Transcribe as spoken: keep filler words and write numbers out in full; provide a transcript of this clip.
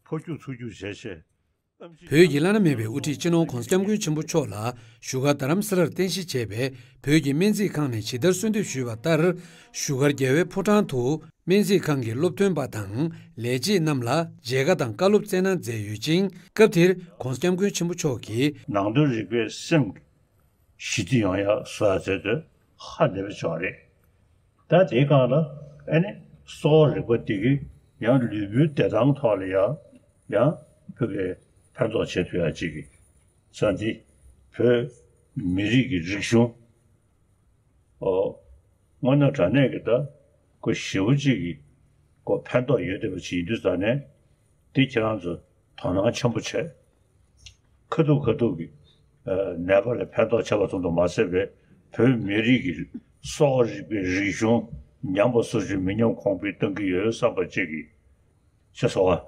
འཕོ་འགྱུར་ཚུར་འགྱུར་བྱས་བྱས། བོད་ཀྱི་བླ་ན་མེད་པའི་དབུ་ཁྲིད་སྤྱི་ནོར་༧གོང་ས་༧སྐྱབས་མགོན་ཆེན་པོ་མཆོག་ལ་བཞུགས་སྒར་རྡ་རམ་ས་ལར་རྟེན་གཞི་བྱས་པའི་བོད་ཀྱི་སྨན་རྩིས་ཁང་ནས་ཇི་ལྟར་གསོལ་འདེབས་ཞུས་པ་ལྟར། བཞུགས་སྒར་རྒྱལ་བའི་ཕོ་བྲང་དུ་སྨན་རྩིས་ཁང་གི་སློབ་ཐོན་པ་དང་ལས་བྱེད་རྣམས་ལ་མཇལ་ཁ་དང་བཀའ་སློབ་སྩལ་གནང་མཛད་ཡོད་ཅིང་། སྐབས་དེར་༧གོང་ས་༧སྐྱབས་མགོན་ཆེན་པོ་མཆོག་གིས། ནང་དོན་རིག་པའི་སེམས་ཀྱི་ཞི་བདེ་ཡོང་ཡག་བཟོ་ཡག་ཟེར་དུས་ཧ་ལས་པའི་ཆེ་བ་རེད། ད་དེའི་སྒང་ལ་ཨ་ནི་གསོ་བ་རིག་པ་འདི་གིས་ཡང་ལུས་པོའི་བདེ་ཐང་ཐོག་ལ་ཡང་ཡང་བོད་པའི་ཕན་ཐོགས་བྱེད་ཐུབ་ཡག་ཅིག་གི་ས་འདི་བོད་མི་རིགས་ཀྱི་རིག་གཞུང་། ཨོ། དངོས་གནས་དྲང་གནས་ཀྱི་ད་ཁོ་ཞེ་པོ་ཅིག་གི་ཁོ་ཕན་ཐོགས་ཡོད་བསྡད་པ་ཅིག་ཡིན་དུས་ཙང་ནས་འདི་ཁྱེད་རང་ཚོ་དོ་སྣང་ཆེན་པོ་བྱས། ཁ་ཐུག་ཁ་ཐུག་གི་ནད་པ་ལ་ཕན་ཐོགས་བྱས་པ་ཙམ་དུ་མ་ཟད་པའི་བོད་མི་རིགས་ཀྱི་གསོ་བ་རིག་པའི་རིག་གཞུང་ཉམས་པ་སོར་ཆུད་མི་ཉམས་གོང་འཕེལ་གཏང་གི་ཡོད་བསམ་པ་ཅིག་གི་ཤེས་སོང་ཨ།